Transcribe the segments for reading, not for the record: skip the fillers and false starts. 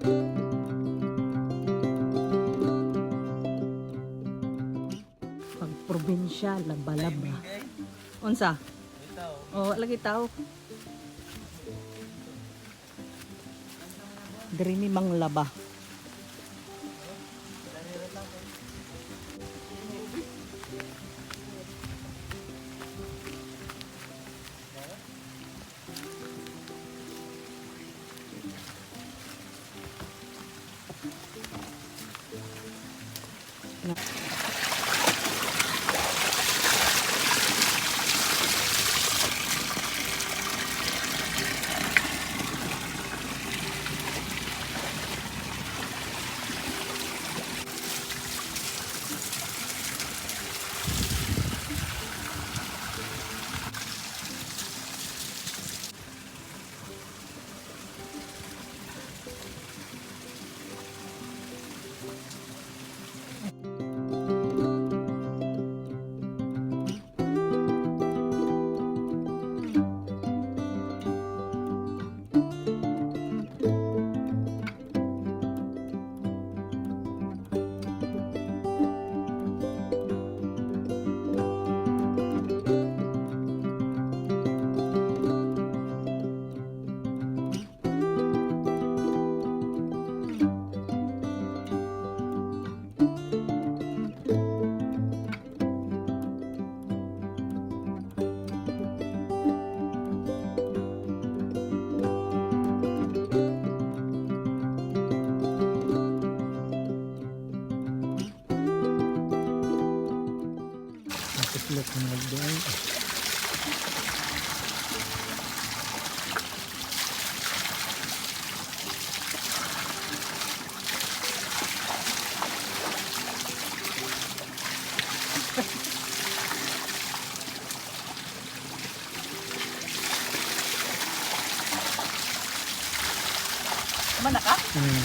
Pag probinsya, laba-laba. Unsa? Oh, lagi tao. Diri mi manglaba. Natiklop ng nagdoon. Mana ka? Hmm.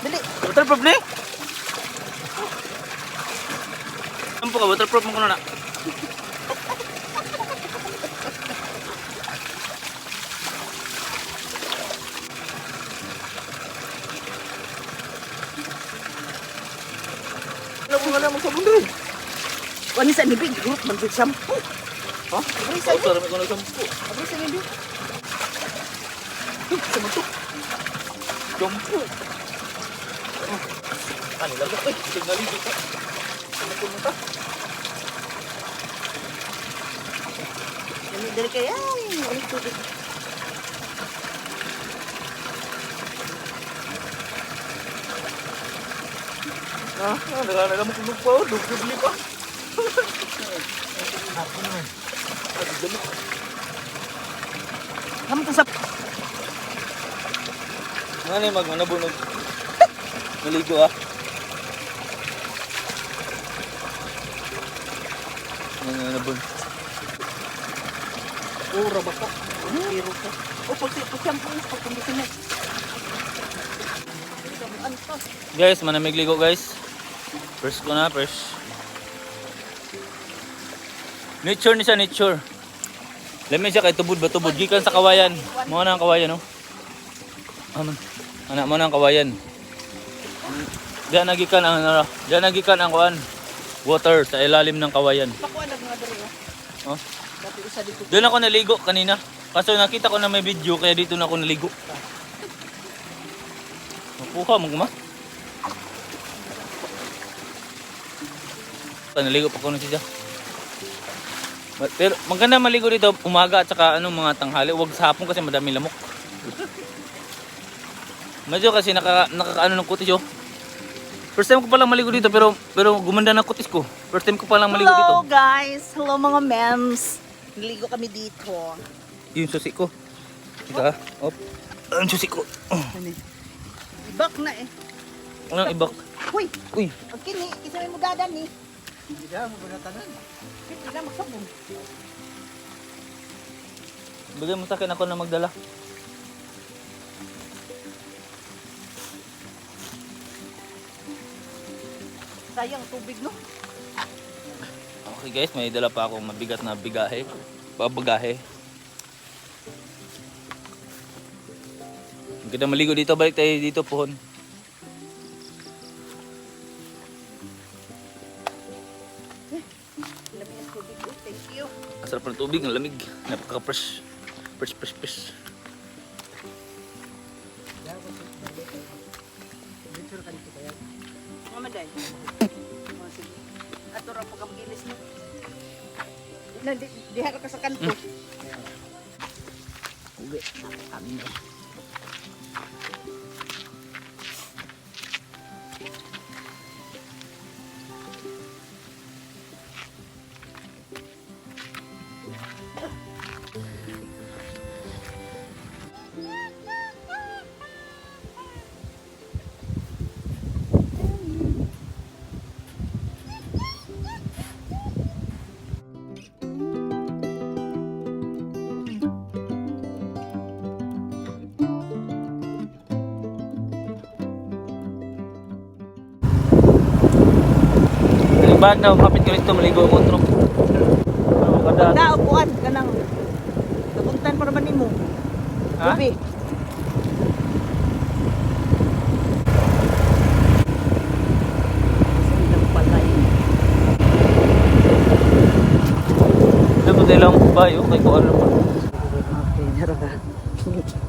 Dali. Waterproof ni? Ampo ka, waterproof mo kuno na. Alam mo nga lang magsabon rin. Wani sa nibig, group man gud shampoo. Ha? Abri sa Sa rami ko na shampoo. Abri sa nibig. Uy, sa mo to. Shampoo. Oh. Ano lang? Ay, signalito ka. Ano ko ta? Dali dali kay ay, wala tubig. Ah, nagana mo kunog pa. Oh, dugdugli pa. Ako naman. Ah, dugdugli. Kamu to sa Nga na mag ano bunog. Naligo ah. Nga na bun. Ura ba ka? Pero ko. O pag pag shampoo is pag kondisyoner. Guys, manamig ligo guys. First ko na, first. Nature ni siya, nature. Lami siya kay tubod ba tubod gikan sa kawayan. Mo na ang kawayan no. Aman. Ana mo na ang kawayan. Diyan nagikan ang ano, diyan nagikan ang kuan. Water sa ilalim ng kawayan. Pakuan na nga diri oh. Oh. Dati usa dito. Doon ako naligo kanina. Kaso nakita ko na may video kaya dito na ako naligo. Mapuha mo kuma. Naligo pa ko na siya. Pero maganda maligo dito umaga at saka ano mga tanghali. Huwag sa hapon kasi madami lamok. Medyo kasi nakakaano ng kutis oh. First time ko palang maligo dito pero pero gumanda na kutis ko. First time ko palang maligo dito. Hello guys! Hello mga mems! Naligo kami dito. Yung susi ko. Ito ah. Op. Ang susi ko. Oh. Ano? Ibak na eh. Anong ibak? Huy! Uy, Ang kini, kisa may mudadan ni. Hindi na, mabunatanan. Hindi na magsabon. bigay mo sa akin, ako na magdala. Sayang tubig no. Okay guys, may dala pa akong mabigat na bigahe. Babagahe. Kita maligo dito, balik tayo dito pohon. Lamig ang tubig. Oh, thank you. Ang sarap ng tubig, ang lamig. Napaka-fresh. Fresh, fresh, fresh. Picture ka dito kaya. Mga maday. Oh, sige. Ato ra po kang gilis mo. Na, diha ra ka sa kanto. Uwi. Kami na. Bag na, kapit kami dito, maligo ang otro. Kada. Pagka upuan ka nang kaguntan pa naman nimo. Ha? Tubig. Sa ilang palay. Dapat tayo lang bayo, kay ko ano pa. Okay, nara ka. Sige, sige.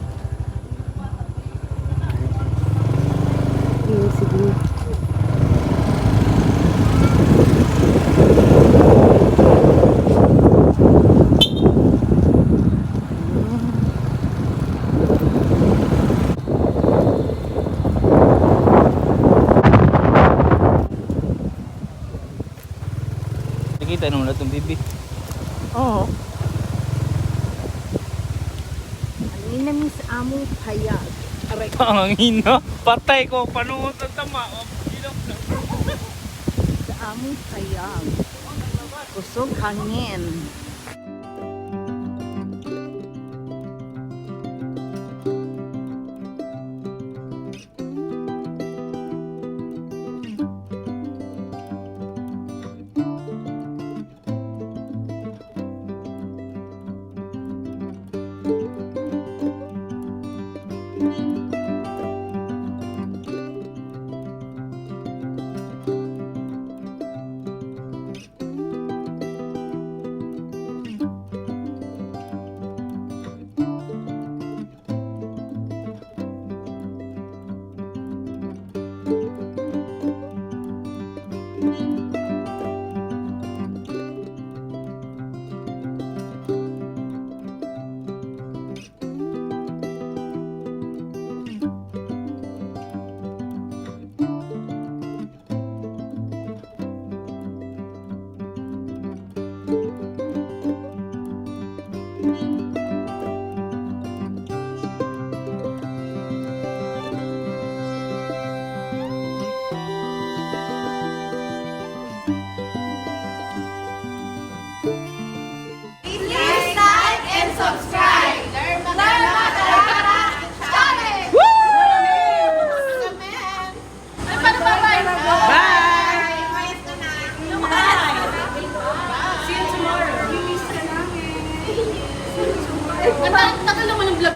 Nakita naman natin bibi. Oo. Ang ina sa among payag. Aray. Ang ina. Patay ko, panuot ang tama. Oh, ilok na. Sa among payag. Kusog hangin.